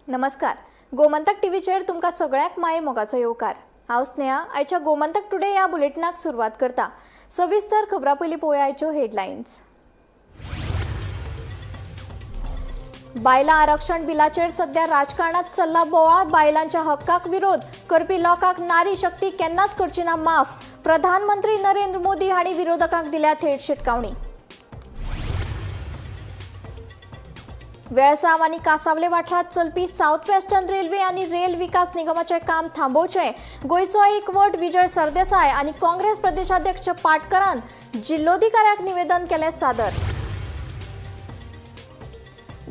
नमस्कार, गोमंतक टीव्हीचेर तुमकां सगळ्यांक माये मोगाचो येवकार. हांव स्नेहा आयच्या गोमंतक टुडे ह्या बुलेटिनाक सुरवात करता. सविस्तर खबरां पयलीं पळोवया आयच्यो हेडलायन्स. बायलां आरक्षण बिलाचेर सध्या राजकारणात चल्ला बोवाळ. बायलांच्या हक्काक विरोध करपी लोकांक नारी शक्ती केन्नाच करची ना माफ. प्रधानमंत्री नरेंद्र मोदी हांणी विरोधकांक दिल्या थेट शिटकावणी. वेळसांव आनी कासावले वाठारांत चलपी सावथ वेस्टर्न रेल्वे आनी रेल विकास निगमाचें काम थांबोवचें. गोंयचो एकवट विजय सरदेसाय आनी काँग्रेस प्रदेशाध्यक्ष पाटकरान जिल्लोधिकाऱ्याक निवेदन केलें सादर.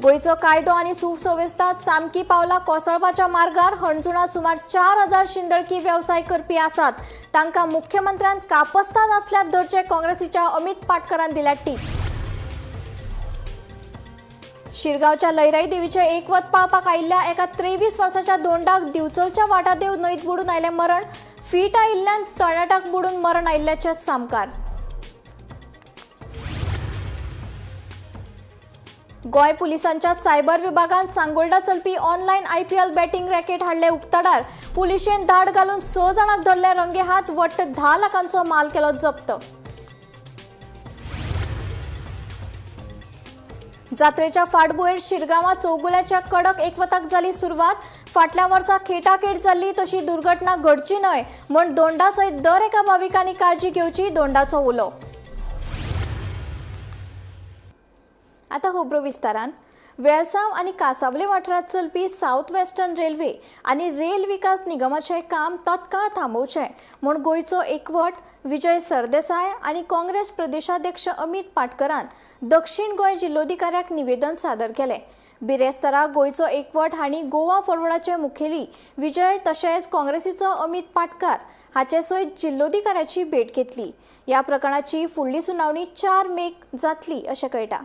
गोंयचो कायदो आनी सुवेवस्था सामकी पावला कोसळपाच्या मार्गार. हणजुणा सुमार 4000 शिंदळकी वेवसाय करपी आसात, तांकां मुख्यमंत्र्यान कापस्ताद आसल्यार धरचे. काँग्रेसीच्या अमित पाटकरान दिल्या टीप. शिरगांवच्या लयराई देवीचे एकवत पाळपाक आयिल्ल्या एका 23 वर्साच्या दोंडाक दिवचलच्या वाटादेव न्हंयत बुडून आयलें मरण. फीट आयिल्ल्यान तरणाट्याक बुडून मरण आयिल्ल्याचे सामकार. गोंय पुलिसांच्या सायबर विभागान सांगोल्डा चलपी ऑनलायन आयपीएल बॅटिंग रॅकेट हाडले उक्ताडार. पुलिशेन धाड घालून 6 जाणांक धरले रंगे हात. वट्ट 10 लाखांचो माल केलो जप्त. जात्रेच्या फाटभुंयेर शिरगांवां चौगुल्याच्या कडक एकवताक जाली सुरवात. फाटल्या वर्सा खेटाखेट जाल्ली तशी दुर्घटना घडची न्हय म्हूण दोंडा सयत दर एका भाविकांनी काळजी घेवची, दोंडाचो उलो. आतां खबरो विस्तारान. वेळसांव आनी कासावले वाठारांत चलपी सावथ वेस्टर्न रेल्वे आनी रेल विकास निगमाचें काम तत्काळ थांबोवचें म्हूण गोंयचो एकवट विजय सरदेसाय आनी काँग्रेस प्रदेशाध्यक्ष अमित पाटकरान दक्षिण गोंय जिल्लोधिकाऱ्याक निवेदन सादर केलें. बिरेस्तारा गोंयचो एकवट हांणी गोवा फॉरवर्डाचे मुखेली विजय तशेंच काँग्रेसीचो अमित पाटकार हाचे सयत जिल्लोधिकाऱ्याची भेट घेतली. ह्या प्रकरणाची फुडली सुनावणी 4 मेक जातली अशें कळटा.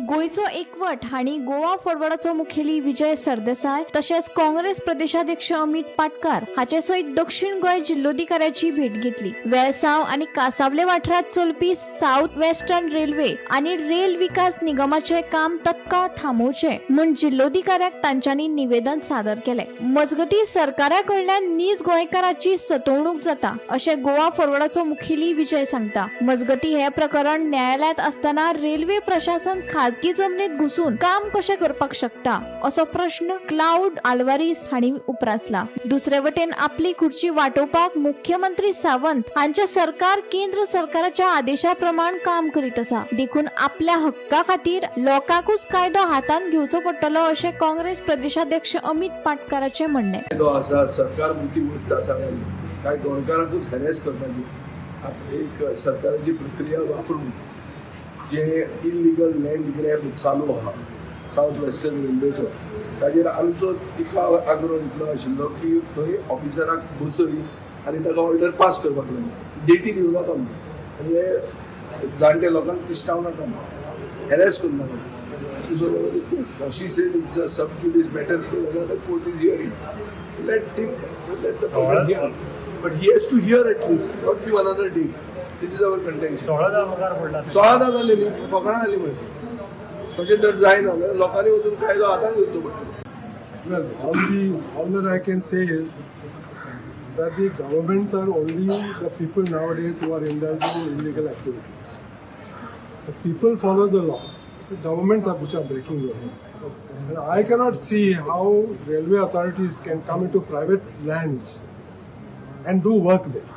गोंयचो एकवट हांणी गोवा फॉरवर्डाचो मुखेली विजय सरदेसाय तशेंच काँग्रेस प्रदेशाध्यक्ष अमित पाटकार हाचे सयत दक्षिण गोंय जिल्लोधिकाऱ्याची भेट घेतली. वेळसांव आनी कासावले वाठारांत चलपी सावथ वेस्टर्न रेल्वे आनी रेल विकास निगमाचें काम तत्काळ थांबोवचें म्हूण जिल्लोधिकाऱ्याक तांच्यांनी निवेदन सादर केलें. मजगतीं सरकारा कडल्यान नीज गोंयकाराची सतवणूक जाता अशें गोवा फॉरवर्डाचो मुखेली विजय सांगता. मजगतीं हें प्रकरण न्यायालयांत आसतना रेल्वे प्रशासन खाजगी जमनीत घुसून काम कशें करपाक शकता असो प्रश्न क्लाउड आल्वारीस हांणी उप्रासला. दुसरे वटेन आपली खुर्ची वाटोवपाक मुख्यमंत्री सावंत हांचे सरकार केंद्र सरकाराच्या आदेशा प्रमाण काम करीत आसा, देखून आपल्या हक्का खातीर लोकांकूच कायदो हातांत घेवचो पडटलो अशें काँग्रेस प्रदेशाध्यक्ष अमित पाटकाराचें म्हणणें. कायदो आसा, सरकार म्हणटी ती वस्त आसा काय गोंयकारांकूच हॅरेस करपाची एक सरकाराची प्रक्रिया वापरून जे इलिगल लँड ग्रॅब चालू आहा सावथ वेस्टर्न रेल्वेचो, ताजेर आमचो इतलो आग्रो इतलो आशिल्लो की थंय ऑफिसराक बसय आनी ताका ऑर्डर पास करपाक लाय. डेटी दिवं नाका म्हणून आनी हे जाणटे लोकांक तिश्ठावं नाका म्हणून, हॅरेस करूं नाका. So yes, she said it's a sub judice matter to another court is hearing. Let him, let the person hear. But he has to hear at least, not give another date. This is our contention. 16 मुखार पडला. 16 जाली न्ही, फकाणां जाली म्हणटा. तशें जर जायना जाल्यार लोकांनी वचून कायदो हातांत घेवचो पडटलो. Well, all that I can say is that the governments are only the people nowadays who are indulging in illegal activities. The people follow the law. The governments are which are breaking the law. And I cannot see how railway authorities can come into private lands and do work there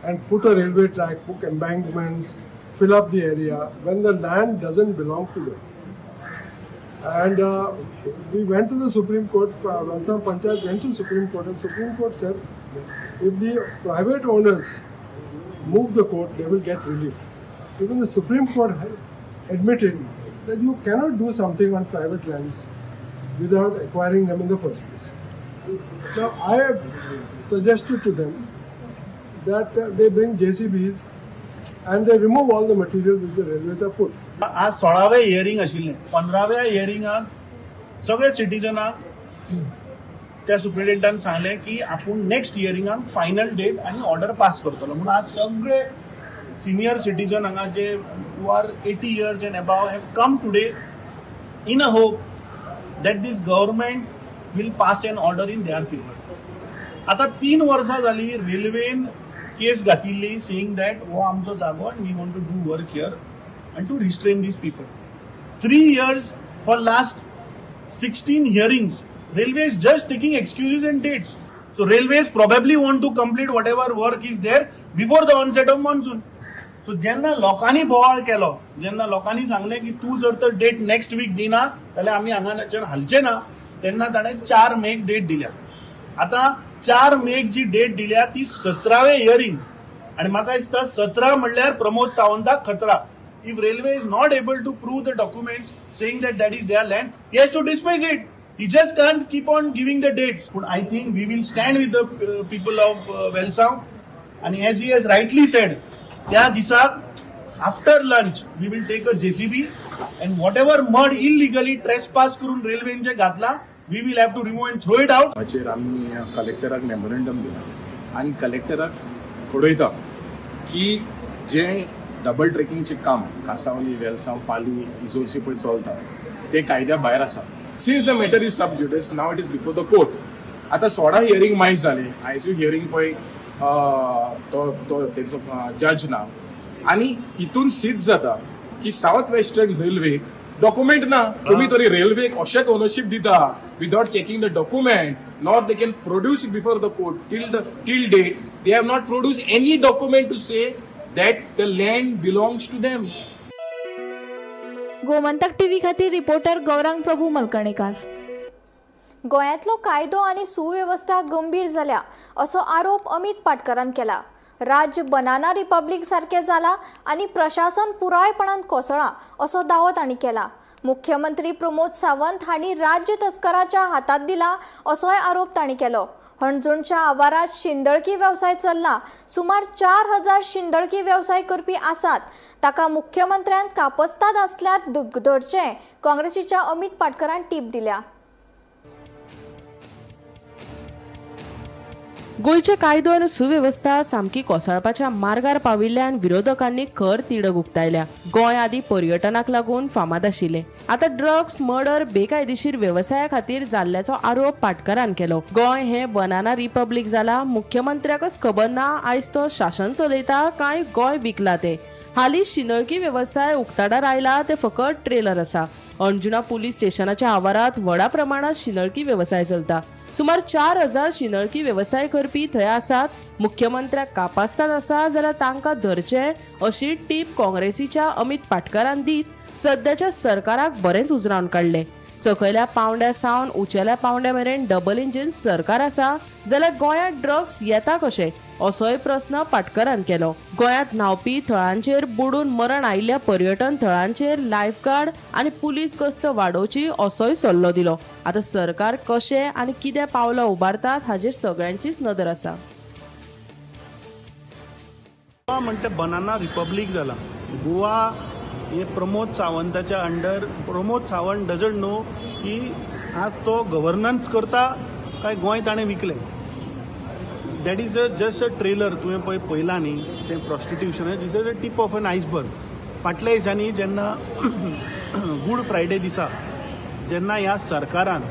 and put a railway track, put embankments, fill up the area when the land doesn't belong to them. And we went to the Supreme Court, Velsao Panchayat went to Supreme Court, and Supreme Court said if the private owners move the court, they will get relief. Even the Supreme Court admitted that you cannot do something on private lands without acquiring them in the first place. Now, I have suggested to them that they bring JCBs and they remove all the material which the railways have put. आज 16वें hearing आशिल्लें. 15व्या हियरिंगाक सगळे सिटीजनाक त्या सुप्रिटेंडान सांगलें की आपूण next हियरिंगाक final date आनी order pass करतलो म्हणून. आज सगळे सिनियर सिटीजन हांगा जे who are 80 years and above have come today in a hope that this government will pass an order in their favour. आतां 3 वर्सां जाली रेल्वेन केस घातिल्ली सेईंग that हो आमचो जागो आनी we want to do work here and to restrain these people. 3 years for last 16 hearings, railway is just taking excuses and dates. So railways probably want to complete whatever work is there before the onset of monsoon. So जेन्ना लोकांनी बोवाळ केलो, जेन्ना लोकांनी सांगलें की तूं जर तर डेट नेक्स्ट वीक दिना जाल्यार आमी हांगाच्यान हालचे ना, तेन्ना ताणें 4 मेक डेट दिल्या. आतां 4 मेक जी डेट दिल्या ती 17वें हियरींग आनी म्हाका दिसता 17 म्हणल्यार प्रमोद सावंताक खतरा. If railway is not able to prove the documents saying that that is their land, he has to dismiss it. He just can't keep on giving the dates. But I think we will stand with the people of Velsao. And as he has rightly said, त्या दिसाक after lunch we will take a JCB and whatever mud illegally trespass करून रेल्वेंचे घातला, we will have to remove and throw it out. हाचेर आमी कलेक्टराक memorandum दिला आनी कलेक्टराक कळयता की जे डबल ट्रेकिंगचें काम कासावली, वेलसांव, पाली, इजोर्सी पळय चलता ते कायद्या भायर आसा. Since the matter is sub judice, now it is before the court. आतां 16 हियरींग मायज जाले. आयजूय हियरींग पळय तो तो तेंचो जज ना आनी हितून सिद्ध जाता की सावथ वेस्टर्न रेल्वेक डॉक्युमेंट ना. तुमी तरी रेल्वेक अशेंच ओनरशीप दिता without checking the document, nor they can produce it before the court. Till date they have not produce any document to say that the land belongs to them. Gomantak TV खातीर reporter Gaurang Prabhu मलकणेकार. गोंयांतलो कायदो आनी सुवेवस्था गंभीर जाल्या असो आरोप अमित पाटकरान केला. राज्य बनाना रिपब्लिक सारकें जाला आनी प्रशासन पुरायपणान कोसळ्ळां असो दावो तांणी केला. मुख्यमंत्री प्रमोद सावंत हांणी राज्य तस्कराच्या हातांत दिला असोय आरोप तांणी केलो. हणजूणच्या आवारात शिंदळकी वेवसाय चल्ला. सुमार 4000 शिंदळकी वेवसाय करपी आसात. ताका मुख्यमंत्र्यान कापस्ताद आसल्यार धरचें, काँग्रेसीच्या अमित पाटकरान टीप दिल्या. गोंयचे कायदो आनी सुवेवस्था सामकी कोसळपाच्या मार्गार पाविल्ल्यान विरोधकांनी खर तिडक उक्तायल्या. गोंय आदी पर्यटनाक लागून फामाद आशिल्लें, आतां ड्रग्स, मर्डर, बेकायदेशीर वेवसाया खातीर जाल्ल्याचो आरोप पाटकरान केलो. गोंय हें बनाना रिपब्लिक जाला, मुख्यमंत्र्याकच खबर ना आयज तो शासन चलयता काय गोंय विकला ते. हालीं शिंदळकी वेवसाय उक्ताडार आयला ते फकत ट्रेलर आसा. अंजुना पुलीस स्टेशनाच्या आवारात व्हडा प्रमाणात शिंदळकी वेवसाय चलता. सुमार 4000 शिंदळकी वेवसाय करपी थंय आसात. मुख्यमंत्र्याक कापास्ताद आसा जाल्यार तांकां धरचें अशी टीप काँग्रेसीच्या अमित पाटकरान दीत सद्याच्या सरकाराक बरेंच उजरावन काडलें. सकयल्या पावंड्या सावन उंचेल्या पावंड्या मेरेन डबल इंजिन सरकार आसा जाल्यार गोंयांत ड्रग्स येता कशें असोय प्रस्न पाटकरान केलो. गोंयांत न्हांवपी थळांचेर बुडून मरण आयिल्ल्या पर्यटन थळांचेर लायफगार्ड आनी पुलीस गस्त वाडोवची असोय सल्लो दिलो. आतां सरकार कशें आनी कितें पावलां उबारतात हाचेर सगळ्यांचीच नदर आसा. गोवा म्हणटा बनाना रिपब्लिक जाला. गोवा हे Pramod सावंताच्या under, Pramod Sawant doesn't know की आज तो गव्हर्नन्स करता काय गोंय ताणें विकलें. That is a just a trailer. तुवें पळय पळयलां न्ही तें prostitution is a tip of an iceberg. फाटल्या दिसांनी जेन्ना गूड फ्रायडे दिसा जेन्ना ह्या सरकारान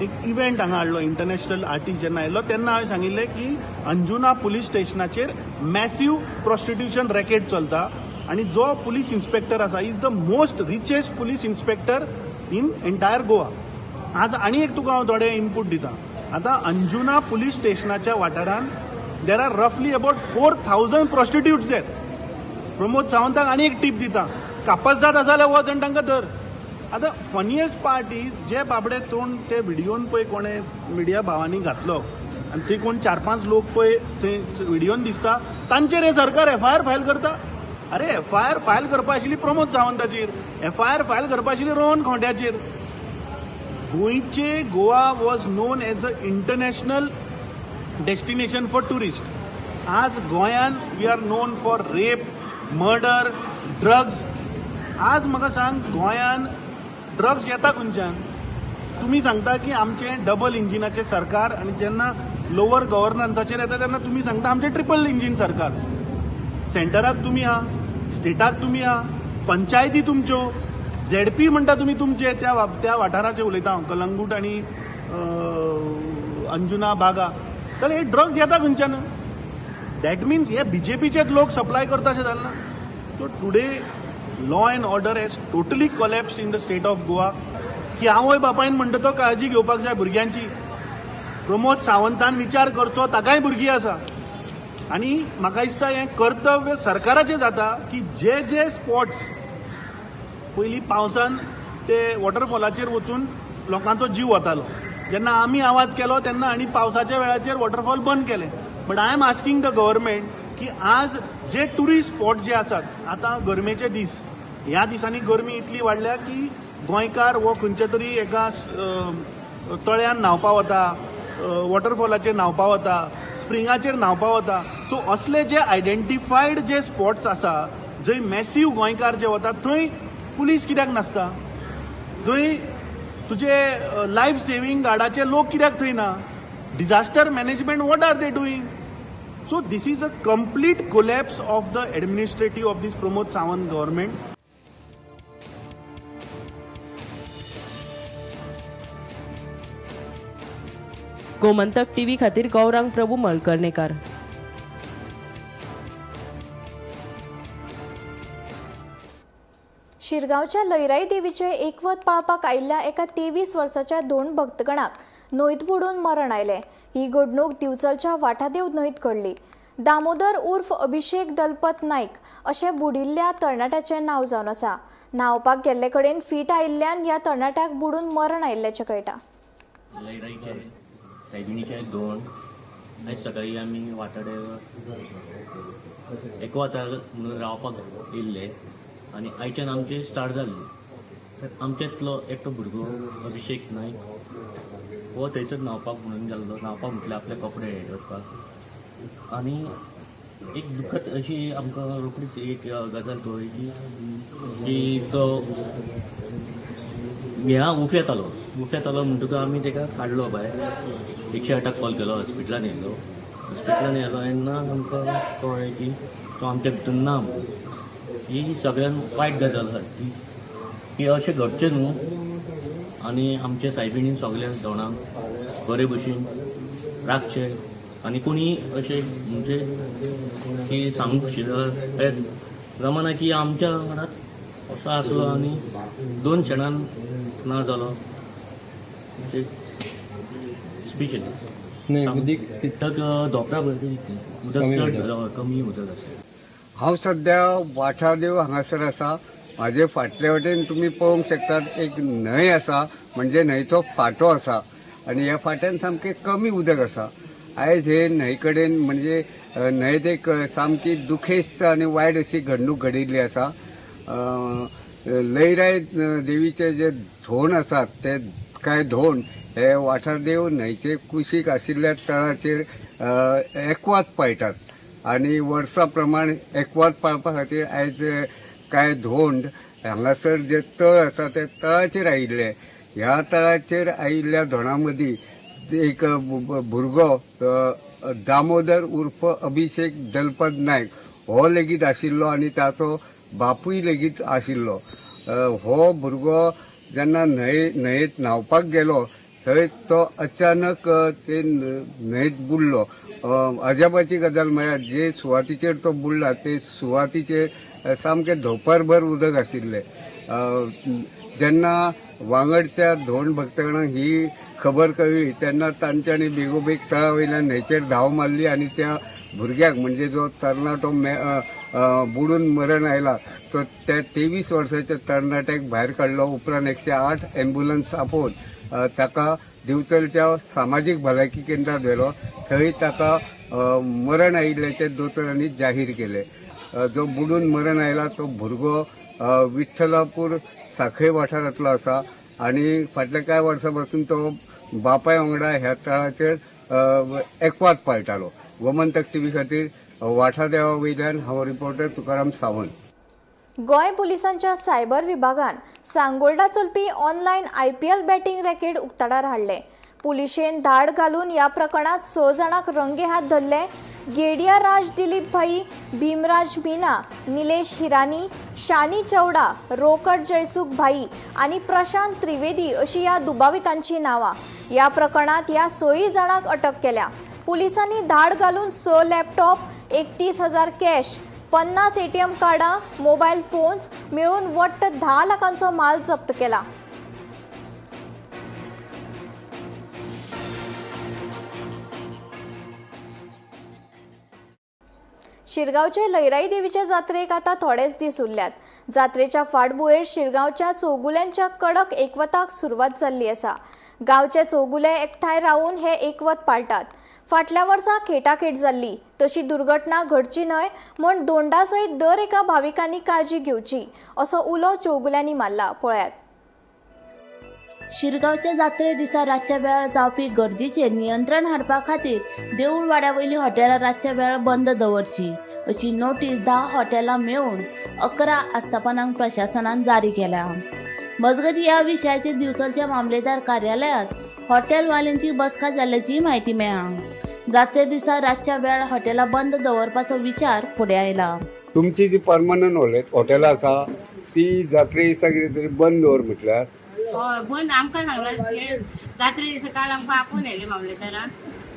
एक इव्हेंट हांगा हाडलो, इंटरनॅशनल आर्टिस्ट जेन्ना आयलो तेन्ना हांवें सांगिल्लें की अंजुना पुलीस स्टेशनाचेर मॅसीव प्रॉस्टिट्युशन रॅकेट चलता आनी जो पुलीस इन्स्पेक्टर आसा is the most richest police inspector in entire Goa. आज आनी एक तुका हांव थोडे इनपूट दिता. आतां अंजुना पुलीस स्टेशनाच्या वाठारान there are रफली अबाउट 4000 प्रॉस्टिट्यूट्स there. Pramod सावंताक आनी एक टीप दिता, कापसदाद आसा जाल्यार वच आनी तांकां धर. आतां फनियस्ट पार्ट is जे बाबडे तोंड ते व्हिडियोन पळय कोणें मिडिया भावांनी घातलो आनी ते कोण 4-5 लोक पळय थंय व्हिडियोन दिसता तांचेर हे सरकार एफआयआर फायल करता. अरे एफआयआर फायल करपा आशिल्ली प्रमोद सावंताचेर, एफआयआर फायल करपा आशिल्ली रोहन खोंट्याचेर. गोंयचे Goa was known as a international destination for tourist. आज गोंयान we are known for rape, murder, drugs. आज म्हाका सांग गोंयान ड्रग्स येता खंयच्यान? तुमी सांगता की आमचें डबल इंजिनाचें सरकार आनी जेन्ना लोवर गव्हर्नन्साचेर येता तेन्ना तुमी सांगता आमचें ट्रिपल इंजीन सरकार. सेंटराक तुमी आहा, स्टेटाक तुमी आहा, पंचायती तुमच्यो, झेडपी म्हणटा तुमी तुमचे त्या त्या वाठाराचे उलयता हांव, कलंगूट आनी अंजुना बागा, जाल्यार हे ड्रग्स येता खंयच्यान? That means हे बीजेपीचेच लोक सप्लाय करता अशें जालें ना. So today law and order has totally collapsed in the state of Goa. की आवय बापायन म्हणटा तो काळजी घेवपाक जाय भुरग्यांची. प्रमोद सावंतान विचार करचो, ताकाय भुरगीं आसा. आनी म्हाका दिसता हें कर्तव्य सरकाराचें जाता की जे जे स्पॉट्स पयलीं पावसान ते वॉटरफॉलाचेर वचून लोकांचो जीव वतालो, जेन्ना आमी आवाज केलो तेन्ना आनी पावसाच्या वेळाचेर वॉटरफॉल बंद केले. But I am asking the government की आज जे टुरिस्ट स्पॉट जे आसात, आतां गरमेचे दीस, ह्या दिसांनी गरमी इतली वाडल्या की गोंयकार हो खंयच्या तरी एका तळ्यान न्हांवपा वता, वॉटरफॉलाचेर न्हांवपा वता, स्प्रिंगाचेर न्हांवपा वता. सो असले जे आयडेंटिफायड जे स्पॉट्स आसा जंय मॅसीव गोंयकार जे वता थंय पुलीस कित्याक नासता? थंय तुजे लायफ सेवींग गार्डाचे लोक कित्याक थंय ना? Disaster management what are they doing? So this is a complete collapse of the administrative of this Pramod Sawant government. Gomantak TV खातीर गौरांग प्रभू मळकर्णेकार. शिरगांवच्या लयराई देवीचे एकवत पाळपाक आयिल्ल्या एका 23 वर्साच्या दोन भक्तगणाक न्हंयत बुडून मरण आयलें. ही घडणूक दिवचलच्या वाठादेव न्हंयत घडली. दामोदर उर्फ अभिषेक दलपत नायक अशें बुडिल्ल्या तरणाट्याचें नांव जावन आसा. न्हांवपाक गेल्ले कडेन फीट आयिल्ल्यान ह्या तरणाट्याक बुडून मरण आयिल्ल्याचें कळटा. लयराईचे सायबिणीचे दोन आयज सकाळी आमी वाटाडे एकवतार म्हणून रावपाक येयल्ले आनी आयच्यान आमचे स्टार्ट जाल्ले. तर आमच्यांतलो एकटो भुरगो अभिषेक नायक हो थंयसर न्हांवपाक म्हणून गेल्लो. न्हांवपाक म्हटल्यार आपले कपडे हे करपाक. आनी एक दुखद अशी आमकां रोखडीच एक गजाल कळ्ळी की तो ह्या उफेतालो. उफेतालो म्हणटकच आमी ताका काडलो भायर, 108 कॉल केलो, हॉस्पिटलान येयलो. हॉस्पिटलान येयलो तेन्ना आमकां कळ्ळें की तो आमच्या भितर ना म्हणून. ही सगळ्यान वायट गजाल आसा की अशें घडचें न्हू. आनी आमच्या सायबिणीन सगळ्या धोणांक बरे भशेन राखचें आनी कोणी अशें म्हणजे की सांगूंक जमाना की आमच्या वांगडाच असो आसलो आनी 2 क्षणान ना जालो. स्पीच उदक धोपरा भरती उदक चड कमी उदक आसा. हांव सद्या वाठादेव हांगासर आसा. म्हाजे फाटले वटेन तुमी पळोवंक शकतात एक न्हंय आसा, म्हणजे न्हंयचो फांटो आसा आनी ह्या फांट्यान सामकें कमी उदक आसा. आयज हे न्हंय कडेन म्हणजे न्हंयेत एक सामकी दुखेस्त आनी वायट अशी घडणूक घडिल्ली आसा. लयराय देवीचे जे धोण आसात ते कांय धोण हे वाठारदेव न्हंयचे कुशीक आशिल्ल्या तळाचेर एकवात पाळटात आनी वर्सा प्रमाण एकवात पाळपा खातीर आयज कांय धोंड हांगासर जे तळ आसा ते तळाचेर आयिल्ले. ह्या तळाचेर आयिल्ल्या धोणां मदीं एक भुरगो दामोदर उर्फ अभिषेक दलपत नायक हो लेगीत आशिल्लो आनी ताचो बापूय लेगीत आशिल्लो. हो भुरगो जेन्ना न्हंयेत न्हांवपाक गेलो थंय तो अचानक ते न्हंयेत बुडलो. अजापाची गजाल म्हळ्यार जे सुवातीचेर तो बुडला ते सुवातीचेर सामकें धोंपरभर उदक आशिल्लें. जेन्ना वांगडच्या धोंड भक्तगणांक ही खबर कळ्ळी तेन्ना तांच्यांनी बेगोबेग तळा वयल्यान न्हंयचेर धांव मारली आनी त्या भुरग्याक म्हणजे जो तरणाटो बुडून मरण आयला तो त्या 23 वर्साच्या तरणाट्याक भायर काडलो. उपरांत 108 एम्ब्युलन्स आपोवन ताका दिवचलच्या सामाजीक भलायकी केंद्रात व्हेलो. थंय ताका मरण आयिल्ल्याचें दोतोरांनी जाहीर केलें. जो बुडून मरण आयला तो भुरगो विठ्ठलापूर साखळे वाठारांतलो आसा आनी फाटल्या कांय वर्सां पासून तो बापाय वांगडा ह्या तळाचेर एकवात पाळटालो. गोमंतक टीव्ही खातीर वाठादेवा वयल्यान हांव रिपोर्टर तुकाराम सावंत. गोंय पुलिसांच्या सायबर विभागान सांगोल्डा चलपी ऑनलायन IPL batting racket उक्ताडार हाडलें. पुलिशेन धाड घालून ह्या प्रकरणात 6 जाणांक रंगे हात धरले. गेडिया राज दिलीप भाई, भीमराज मीना, निलेश हिरानी, शानी चौडा, रोकड जयसुख भाई आनी प्रशांत त्रिवेदी अशी ह्या दुबावितांची नांवां. ह्या प्रकरणांत ह्या 6 जाणांक अटक केल्या. पुलिसांनी धाड घालून 6 लॅपटॉप, 31,000 कॅश, 50 ATM कार्डां, मोबायल फोन्स मेळून वट्ट 10 लाखांचो माल जप्त केला. शिरगांवचे लयराई देवीचे जात्रेक आतां थोडेच दीस उरल्यात. जात्रेच्या फाटभुंयेर शिरगांवच्या चौगुल्यांच्या कडक एकवताक सुरवात जाल्ली आसा. गांवचे चौगुले एकठांय रावन हे एकवत पाळटात. फाटल्या वर्सा खेटाखेट जाल्ली तशी दुर्घटना घडची न्हय म्हूण दोंडा सयत दर एका भाविकांनी काळजी घेवची असो उलो चौगुल्यांनी मारला. पळयात. शिरगांवच्या जात्रे दिसा रातच्या वेळार जावपी गर्दीचेर नियंत्रण हाडपा खातीर देऊळ वाड्या वयलीं हॉटेलां रातच्या वेळार बंद दवरची अशी नोटीस 10 हॉटेलां मेळून 11 आस्थापनांक प्रशासनान जारी केल्या. मजगतीं ह्या विशयाचेर दिवचलच्या मामलेदार कार्यालयांत हॉटेलवाल्यांची बसका जाल्ल्याची म्हायती मेळ्ळा. जात्रे दिसा रातच्या वेळार हॉटेलां बंद दवरपाचो विचार फुडें आयला. तुमची जी परमनंट हॉटेलां आसा ती जात्रे दिसा कितें तरी बंद दवर म्हटल्यार हय बंद आमकां सांगलां. जात्रे दिसा काल आमकां आपोवन येयले मामलेदारान,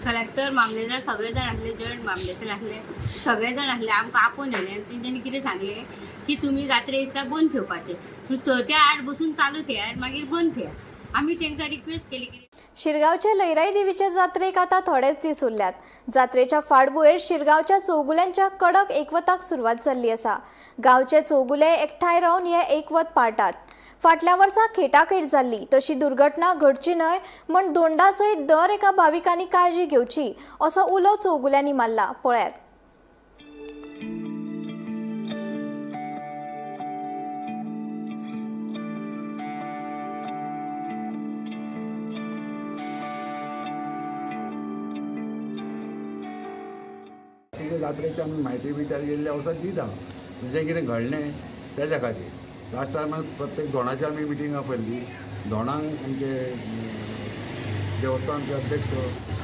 कलेक्टर, मामलेदार सगळे जाण आसले, जॉयंट मामलेदार आसले, सगळे जाण आसले. आमकां आपोवन येयले आनी तेंच्यांनी कितें सांगलें की तुमी जात्रे दिसा बंद ठेवपाचें, 6 ते 8 बसून चालू ठेयात, मागीर बंद ठेयात. आमी तेंकां रिक्वेस्ट केली की शिरगांवचे लयराई देवीचे जात्रेक आतां थोडेच दीस उरल्यात. जात्रेच्या फाटभुंयेर शिरगांवच्या चौगुल्यांच्या कडक एकवताक सुरवात जाल्ली आसा. गांवचे चौगुले एकठांय रावन हे एकवत पाळटात. फाटल्या वर्सा खेटाखेट जाल्ली तशी दुर्घटना घडची न्हय म्हूण दोंडा सयत दर एका भाविकांनी काळजी घेवची असो उलो चौगुल्यांनी मारला. पळयात. जात्रेची आमी म्हायती बिचार गेल्ली वचत दिता, जें कितें घडलें तेज्या खातीर. लास्ट टायमाक प्रत्येक धोणाची आमी मिटींग आपयल्ली. धोणांक आमचे देवस्थानचे अध्यक्ष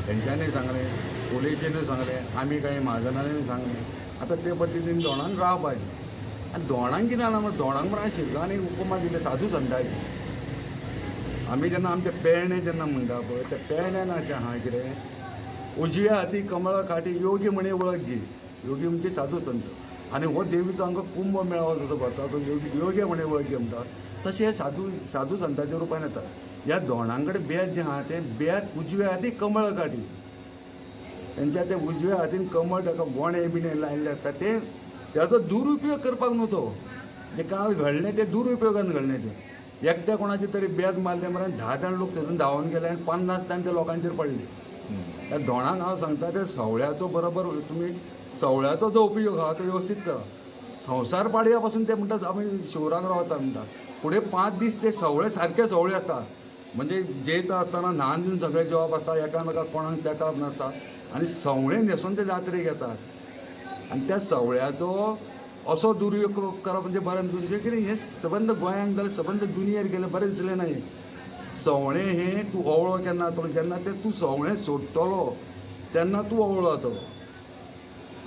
हेंच्यांनी सांगलें, पुलिशेनूय सांगलें, आमी कांय म्हाजनांनी सांगलें. आतां ते पद्दतीन धोणान रावपाचें. आनी धोणांक कितें जालां म्हण धोणांक म्हण शिरगांवांनी उपमा दिले साधू संताची. आमी जेन्ना आमचे पेरणे जेन्ना म्हणटा पळय, त्या पेरण्यान अशें आहा कितें, उजव्या हाती कमळा काठी योगी म्हणे वळख घे. योगी म्हणजे साधू संत. आनी हो देवीचो आमकां कुंभ मेळावो जसो भरता तो योगी योगी म्हणे वळख घे म्हणटा, तशें हे साधू साधू संताच्या रुपान येता. ह्या दोणां कडेन बेत जें आहा तें बेत उजव्या हाती कमळ काठी. तेंच्या ते उजव्या हातीन कमळ ताका बोणे बिणे लायिल्ले आसता, ते ताचो दुरुपयोग करपाक न्हू. तो जें काल घडलें तें दुरुपयोगान घडलें. तें एकट्या कोणाचें तरी बेत मारलें मरे, 10 जाण लोक थंयसून धांवन गेले आनी 50 जाण त्या लोकांचेर पडले. त्या दोणांक हांव सांगता, त्या सवळ्याचो बरोबर तुमी सवळ्याचो जो उपयोग आहा तो वेवस्थीत करा. संवसार पाडव्या पासून ते म्हणटात आमी शिवराक रावता म्हणटा, फुडें 5 दीस ते सवळे सारके सवळे आसता. म्हणजे जेयता आसतना न्हान दिवन सगळें जेवप आसता, एकामेकाक कोणाक तेकाप नासता आनी सवळे न्हेसून ते जात्रेक येतात. आनी त्या सवळ्याचो असो दुरुपयोग करप म्हणजे बरें म्हणजे कितें, हें सबंद गोंयांक जाल्यार सबंद दुनियेर गेलें बरें दिसलें ना. हें सवणें हें तूं ओवळो केन्ना जातलो, जेन्ना तें तूं सवणें सोडटलो तेन्ना तूं ओवळो जातलो.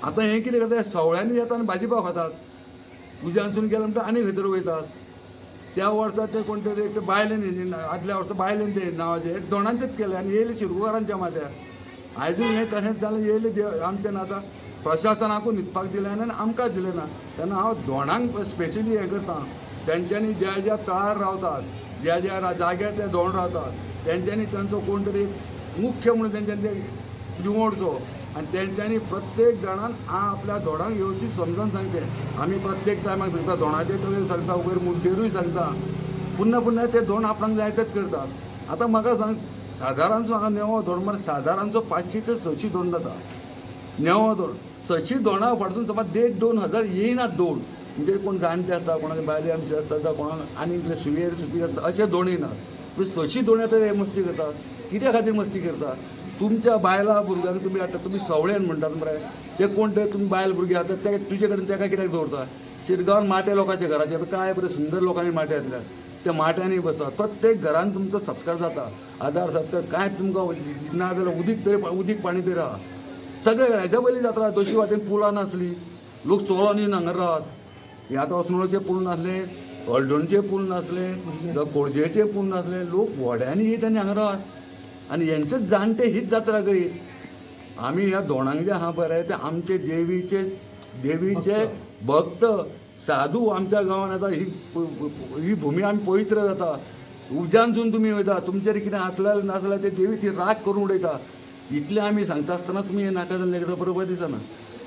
आतां हें कितें करता, सवळ्यांनी येता आनी भाजी पाव खातात, उज्यानसून गेले म्हणटा आनी खंय तरी वयतात. त्या वर्सा ते कोण तरी एकटे बायलेन, आदल्या वर्सा बायलेन ते नांवाचें दोणांचेच केलें आनी येयले शिरगुकारांच्या माथ्यार. आयजूय हें तशेंच जालें, येयले देव आमचें आतां प्रशासनाकूय न्हिदपाक दिलें ना आनी आमकां दिलें ना. तेन्ना हांव दोणांक स्पेशली हें करता, तेंच्यांनी ज्या ज्या तळार रावतात, ज्या ज्या जाग्यार ते दोण रावतात, तेंच्यांनी तांचो कोण तरी मुख्य म्हणून तेंच्यांनी ते निवडचो आनी तेंच्यांनी प्रत्येक जाणान आपल्या दोणांक वेवस्थीत समजून सांगचें. आमी प्रत्येक टायमाक सांगता, दोणाचे तरेन सांगता, वयर मुड्डेरूय सांगता, पुन्हा पुन्हा ते दोण आपणाक जाय तेच करतात. आतां म्हाका सांग, सादारणसो हांगा नेवो धोण म्हळ्यार सादारणसो 500 ते 600 धोण जाता. नेवो धोण 600 धोणां फाटसून समज 1,500-2 हजार येयनात दोण, म्हणजे कोण जाणटे आसता, कोणाक बायले आमचे आसता, जावं कोणाक आनी कितें सुयेर सुपीर आसता, अशे दोण येयनात. म्हणजे 600 दोण येता, हे मस्ती करतात. कित्या खातीर मस्ती करता? तुमच्या बायलां भुरग्यांक तुमी आतां तुमी सवळेन म्हणटात मरे, ते कोण ते तुमी बायल भुरगीं आतां ते तुजे कडेन तेका कित्याक दवरता? शिरगांवान माटे लोकांच्या घराचेर काय बरें सुंदर लोकांनी माटे घातल्यात, त्या माट्यांनी बसात. प्रत्येक घरान तुमचो सत्कार जाता, आदार सत्कार कांय तुमकां ना जाल्यार उदीक तरी उदीक पाणी तरी आहा. सगळे हेज्या पयलीं जात्रा दोशी वाटेन पुलां नासली, लोक चोलोन येवन हांगा रावत. हे आतां असणोचे पूल नासले, हळदोणचे पूल नासले, जावं खोर्जेचे पूल नासले, लोक व्हड्यांनी येत आनी हांगा रावत आनी हेंचेच जाणटे हीच जात्रा करीत. आमी ह्या दोणांक जे आहा पळय ते आमचे देवीचे भक्त साधू आमच्या गांवांत आतां ही भुमी आमी पवित्र जाता. उज्यानसून तुमी वयता, तुमचेर कितें आसल्यार नासल्यार ते देवी ती राग करून उडयता. इतलें आमी सांगता आसतना तुमी हें नाका जाल्लें एकदां बरोबर दिसना.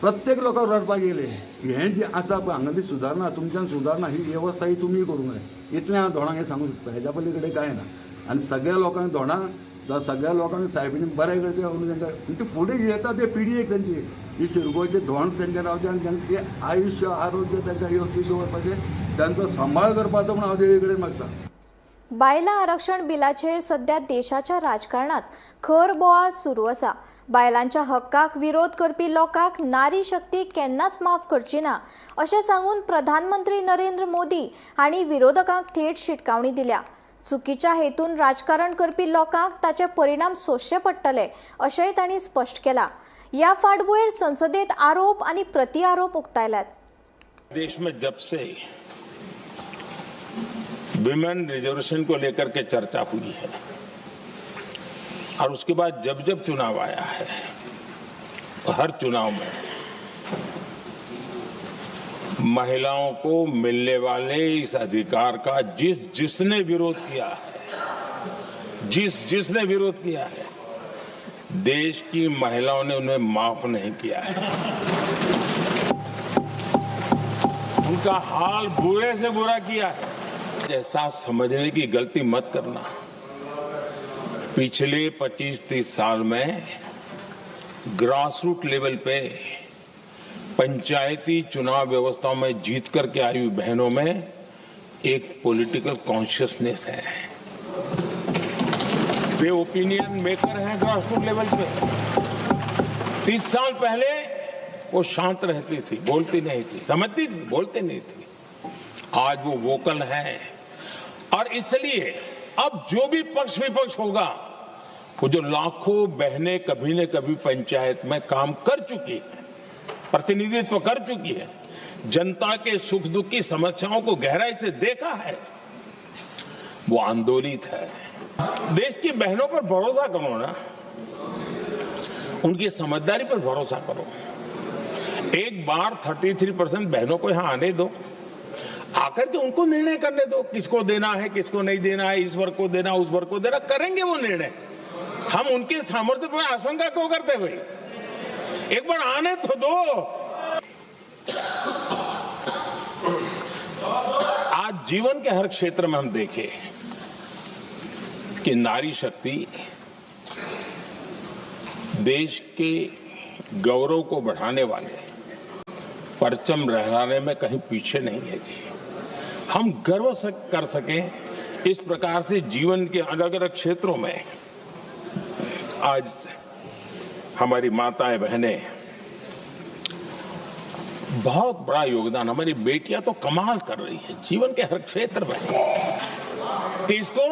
प्रत्येक लोकांक रडपाक येयलें. हें जें आसा पळय हांगासरली सुदारणा, तुमच्यान सुदारणा ही वेवस्था ही तुमी करूंक जाय. इतलें हांव दोणांक हें सांगूंक सोदता, हेज्या पयलीं कडेन कांय ना. आनी सगळ्या लोकांक दोणांक जावं सगळ्या लोकांक सायबिणी बरें करचें म्हणून तांकां म्हणजे फुडें येता ते पिढयेक तांची ही शिरगोचे धोंड तांच्या रावचें आनी तांचें आयुश्य आरोग्य तांकां वेवस्थीत दवरपाचें, तांचो सांबाळ करपाचो म्हूण हांव देवी कडेन मागता. बायलां आरक्षण बिलाचेर सध्या देशाच्या राजकारणात खर बोवाळ सुरू आसा. बायलांच्या हक्काक विरोध करपी लोकांक नारी शक्ती केन्नाच माफ करची ना अशें सांगून प्रधानमंत्री नरेंद्र मोदी हांणी विरोधकांक थेट शिटकावणी दिल्या. चुकीच्या हेतून राजकारण करपी लोकांक ताचे परिणाम सोंसचे पडटले अशेंय तांणी स्पश्ट केलां. ह्या फाटभूंयेर संसदेत आरोप आनी प्रतिआरोप उक्तायल्यात. देश में जब से विमेन रिजर्वेशन को लेकर के चर्चा हुई है और उसके बाद जब जब चुनाव आया है, हर चुनाव में महिलाओं को मिलने वाले इस अधिकार का जिस जिसने विरोध किया है, जिस जिसने विरोध किया है, देश की महिलाओं ने उन्हें माफ नहीं किया है। उनका हाल बुरे से बुरा किया है। ऐसा समझने की गलती मत करना। पिछले 25-30 साल में ग्रासरूट लेवल पे पंचायती चुनाव व्यवस्था में जीत करके आई हुई बहनों में एक पॉलिटिकल कॉन्शियसनेस है। वे ओपिनियन मेकर हैं ग्रासरूट लेवल पे। 30 साल पहले वो शांत रहती थी, बोलती नहीं थी, समझती थी, बोलती नहीं थी। आज वो वोकल है और इसलिए अब जो भी पक्ष विपक्ष होगा, वो जो लाखों बहनें कभी न कभी पंचायत में काम कर चुकी है, प्रतिनिधित्व कर चुकी है, जनता के सुख दुख की समस्याओं को गहराई से देखा है, वो आंदोलित है। देश की बहनों पर भरोसा करो ना, उनकी समझदारी पर भरोसा करो। एक बार 33% बहनों को यहाँ आने दो, आकर के उनको निर्णय करने दो, किसको देना है किसको नहीं देना है, इस वर्ग को देना उस वर्ग को देना, करेंगे वो निर्णय। हम उनके सामर्थ्य पर आशंका क्यों करते भाई? एक बार आने तो दो। आज जीवन के हर क्षेत्र में हम देखें कि नारी शक्ति देश के गौरव को बढ़ाने वाले परचम लहराने में कहीं पीछे नहीं है जी। हम गर्व कर सकें इस प्रकार से जीवन के अलग अलग क्षेत्रों में आज हमारी माताएं बहनें बहुत बड़ा योगदान, हमारी बेटियां तो कमाल कर रही है जीवन के हर क्षेत्र में। तो इसको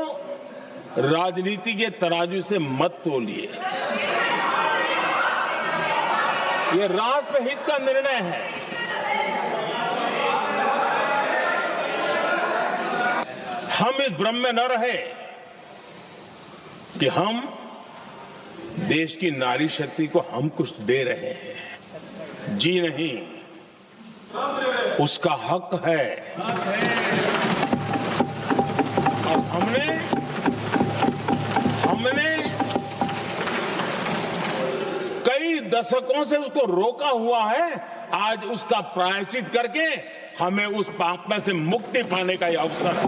राजनीति के तराजू से मत तोलिए, ये राष्ट्रहित का निर्णय है। हम इस भ्रम में न रहे कि हम देश की नारी शक्ति को हम कुछ दे रहे हैं। जी नहीं, उसका हक है। और हमने हमने कई दशकों से उसको रोका हुआ है। आज उसका प्रायश्चित करके हमें उस पाप में से मुक्ति पाने का यह अवसर है।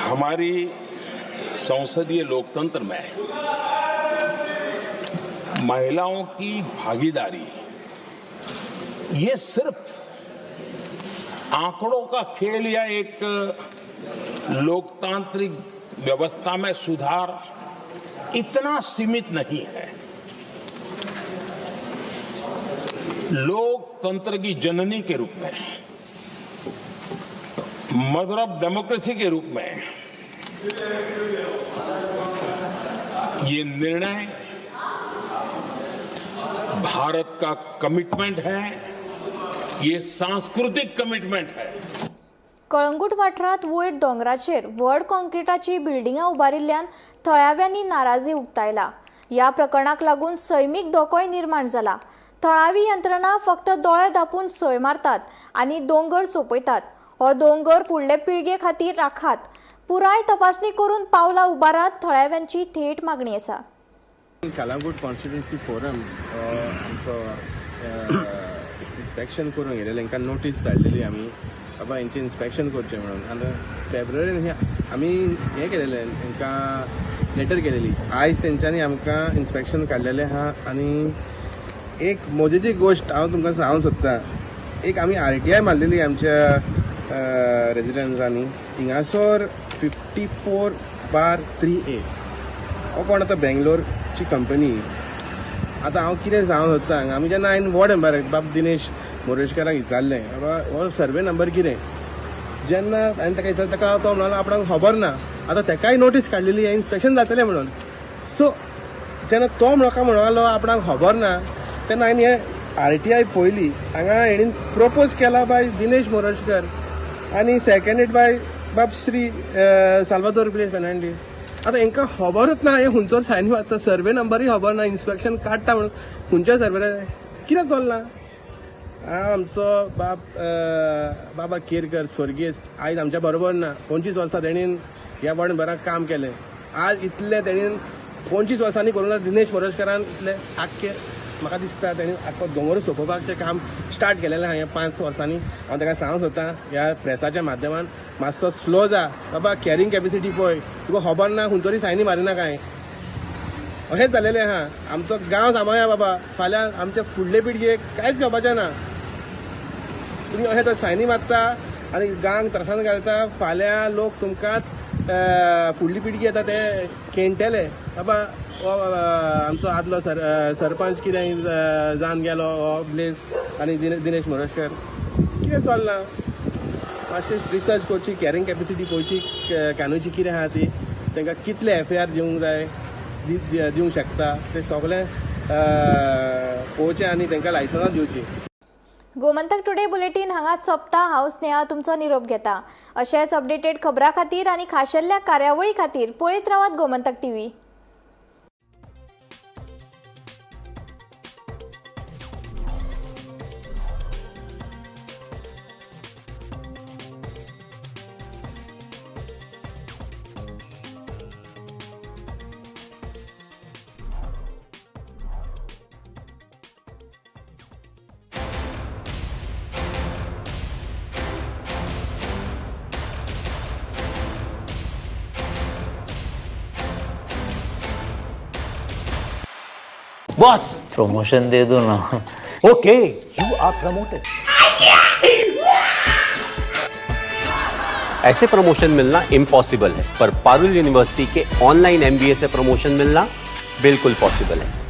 हमारी संसदीय लोकतंत्र में महिलाओं की भागीदारी ये सिर्फ आंकड़ों का खेल या एक लोकतांत्रिक व्यवस्था में सुधार इतना सीमित नहीं है। लोकतंत्र की जननी के रूप में, मदर ऑफ डेमोक्रेसी के रूप में ये निर्णय भारत का कमिटमेंट है, ये सांस्कृतिक कमिटमेंट है। कळंगूट वाठारांत वयर दोंगराचेर व्हड कॉन्क्रिटाची बिल्डिंगां उबारिल्ल्यान थळाव्यांनी नाराजी उक्तायला। ह्या प्रकरणाक लागून सैमीक धोकोय निर्माण जाला। थळावी यंत्रणा फक्त दोळे धांपून सय मारतात आनी दोंगर सोंपयतात। हो दोंगर फुडले पिळगे खातीर राखात, पुराय तपासणी करून पावलां उबारात, थळाव्यांची थेट मागणी आसा। कळंगूट कॉन्स्टिट्युएन्सी फोरम आमचो इन्स्पेक्शन करूंक येयलेलें, तांकां नोटीस धाडलेली आमी बाबा हेंचें इन्स्पेक्शन करचें म्हणून। आनी फेब्रुवारीन आमी हें केलेलें, तांकां लेटर केलेली। आयज तेंच्यांनी आमकां इन्स्पेक्शन काडलेलें आहा। आनी एक मजेची गोश्ट हांव तुमकां सांगूंक सोदतां, एक आमी RTI मारलेली आमच्या रेजिडंट्सांनी, हिंगासर 54/3A हो कोण आतां बेंगलोरची कंपनी। आतां हांव कितें सांगूंक सोदतां हांगा, आमी जेन्ना हांवें वॉर्ड मेंबराक बाब दिनेश मोरेशकाराक विचारलें बाबा हो सर्वे नंबर कितें, जेन्ना हांवें ताका विचारलें ताका तो म्हणलो आपणाक खबर ना। आतां ताकाय नोटीस काडलेली हें इन्स्पेक्शन जातलें म्हणून। सो जेन्ना तो म्हाका म्हणलो आपणाक खबर ना, तेन्ना हांवें हें RTI पळयली, हांगा हेणीन प्रपोज केला बाय दिनेश मोरजकर आनी सेकंडेड बाय बाब श्री साल्वादोर ब्लेस फेर्नांडीस। आतां हेंकां खबरूच ना हें खंयचो सायन मारता, सर्वे नंबरूय खबर ना, इन्स्पेक्शन काडटा म्हणून खंयच्या सर्वेर कितें चल्लां। आमचो बाब बाबा केरकर स्वर्गेस्त आयज आमच्या बरोबर ना। 25 वर्सां तेणीन ह्या वॉर्ड मेंबराक काम केलें। आज इतलें तेणीन 25 वर्सांनी करूंक ना दिनेश मोरजकारान, इतलें आख्खें म्हाका दिसता तेणी आख्खो दोंगर सोंपोवपाचें काम स्टार्ट केलेलें आहा ह्या 5 वर्सांनी। हांव ताका सांगूंक सोदतां ह्या प्रेसाच्या माध्यमान मातसो स्लो जा बाबा, कॅरिंग कॅपेसिटी पळय, तुका खबर ना खंयचोरी तरी सायनी मारिना कांय, अशेंच जालेलें आहा। आमचो गांव सांबाळया बाबा, फाल्यां आमचे फुडले पिळगेक कांयच जावपाचें ना। तुमी अशें तर सायनी मारता आनी गांव त्रासान घालता, फाल्यां लोक तुमकांच फुडली पिळगी येता ते खेणटले बाबा हो आमचो आदलो सरपंच कितें जावन गेलो हो ब्लेस आनी दिनेश मोरजकर, कितें चल्लां। मातशें रिसर्च करची, कॅरिंग कॅपेसिटी पळोवची, कानूची कितें आहा ती, तांकां कितले FIR दिवंक जाय, दिवंक शकता ते सगळें पळोवचें आनी तांकां लायसन्सां दिवचीं। गोमंतक टुडे बुलेटीन हांगाच सोंपता। हांव स्नेहा तुमचो निरोप घेता। अशेंच अपडेटेड खबरां खातीर आनी खाशेल्ल्या कार्यावळी खातीर पळयत रावात गोमंतक टीव्ही। बॉस प्रमोशन दे दो ना। Okay, you are promoted. ऐसे प्रमोशन मिलना इम्पॉसिबल है, पर पारुल यूनिवर्सिटी के ऑनलाइन MBA से प्रमोशन मिलना बिल्कुल पॉसिबल है।